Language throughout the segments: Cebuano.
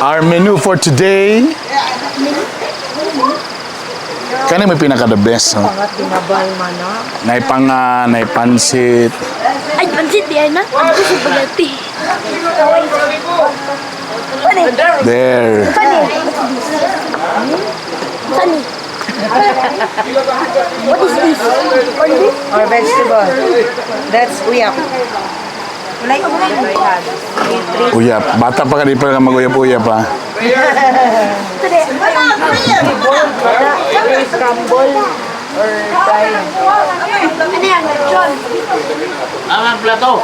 Our menu for today. Kani may pinaka the best, huh? Mga tinabal man na. Naipanga, naipansit. Ay, pansit di ay na. Ang spaghetti. There. Sani. What is this? Corned beef? Or vegetable. That's uyap. Uyap. Bata pa ka, di pa ka mag-uyap-uyap, ha? Scramble or fry. Ano yan? Lechon. Ang plato.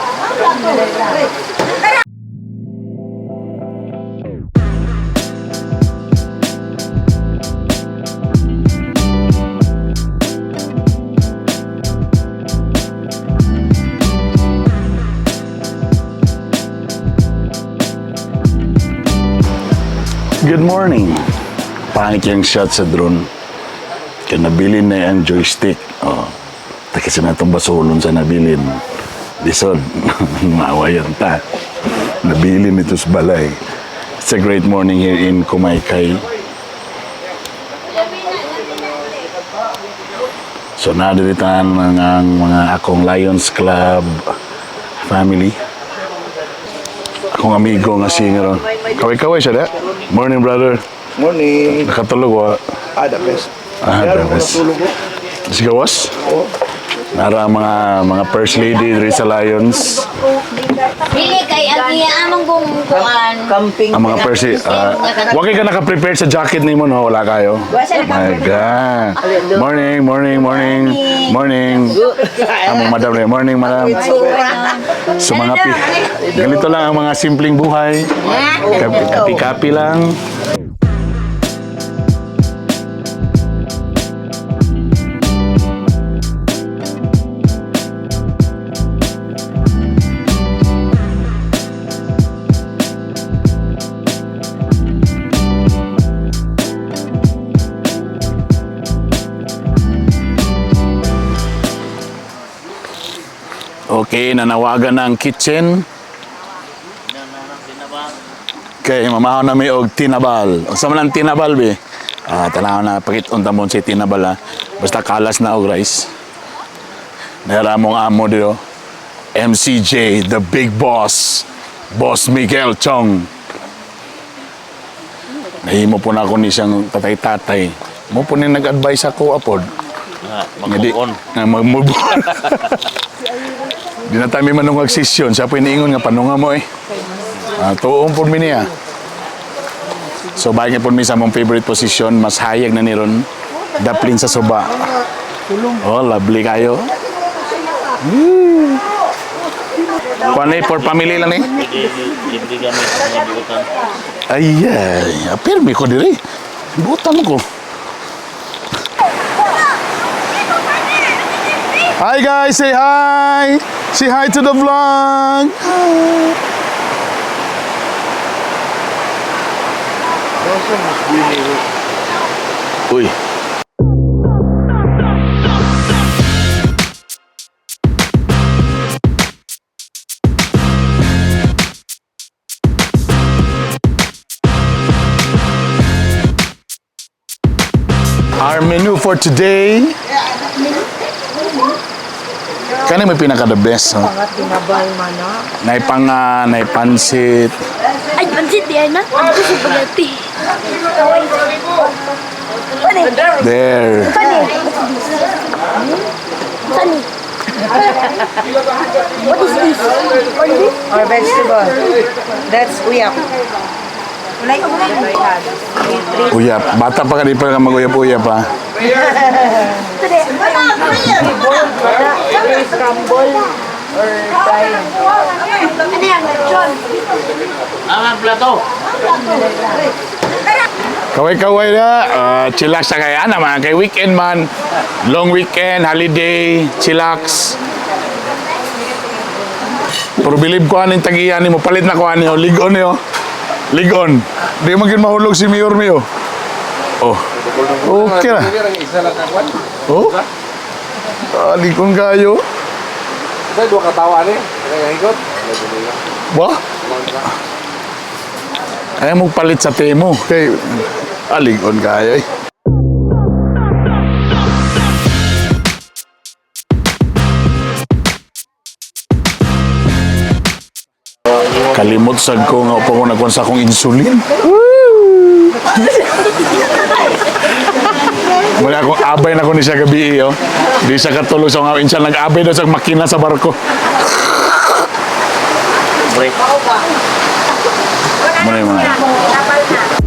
Good morning. Pangit yung shot sa drone. Kaya nabilin na yung joystick. Oh. Kasi na itong basulon sa nabilin. Lisod. Maawayan ta. Nabilin ito sa balay. It's a great morning here in Kumaykay. So nadiritan mga akong Lions Club family. Akong amigo nga singer. Kaway-kaway siya da. Morning, brother. Morning. Nakatulog wa. Ah, the best. Ah, Kaya the best. natulog ko. Sigawas? Oo. Nara ang mga first lady diri sa Lions. Dili kay ang iya among kung kuan. Camping. Ang mga first lady. Wa kay ka naka-prepare sa jacket nimo, no? Wala kayo. My God. Morning, morning, morning. Morning. Among madam rin. Morning, madam. So mga ganito lang ang mga simpleng buhay. Kapi-kapi lang. Okay, nanawagan na ang kitchen. Okay, mamahaw na may og tinabal. Unsa man ang tinabal be? Ah, tanaw na pakit-on ta mo si tinabal ha. Basta kalas na og rice. Nara mong amo dito. MCJ, the big boss. Boss Miguel Chong. Nahimo po na ako ni siyang tatay-tatay. Mo po ni nag-advise ako apod. Nga di, Mag-on. nga mag-move on. Di na tayo may manungag session. Siya po iniingon nga panunga mo eh. Ah, tuong po mi niya. So bagay po mi sa mong favorite position, mas hayag na ni ron. Daplin sa suba. Oh, lovely kayo. Kuan eh, for family lang eh. Libre gamit mga buutan. Ay, ay, apirmi ko diri. Butan ko. Hi guys, say hi. Say hi to the vlog. Uy. Our menu for today. Kani may pinaka the best, huh? Mga tinabal man na. Naipanga, naipansit. Ay, pansit di ay na. Ang spaghetti. There. Sani. What is this? Corned beef? Or vegetable. That's uyap. Uyap. Bata pa ka, di pa ka mag-uyap-uyap, ha? Scramble or fry. Ano yan? Lechon. Ang plato. Kaway-kaway na. Ah, chillax na kaya naman. Kay weekend man. Long weekend, holiday, chillax. Pero believe ko aning tagiyan mo. Palit na ko ani oh. Ligon niyo. Ligon. Di man gyud mahulog si Mayor Mio. Oh. Okay na. Oh. Ah, ligon kayo. Sa dua katawa ni. Kaya hikot. Ba? Ayaw mo palit sa Temu. Kay, alingon kayo eh. Kalimot sad ko nga upo ko nagkuhan sa akong insulin. Wala akong abay na ko ni siya gabi eh, oh. Di siya katulog sa mga insan. Nag-abay daw sa makina sa barko. Break. Muna yung mga.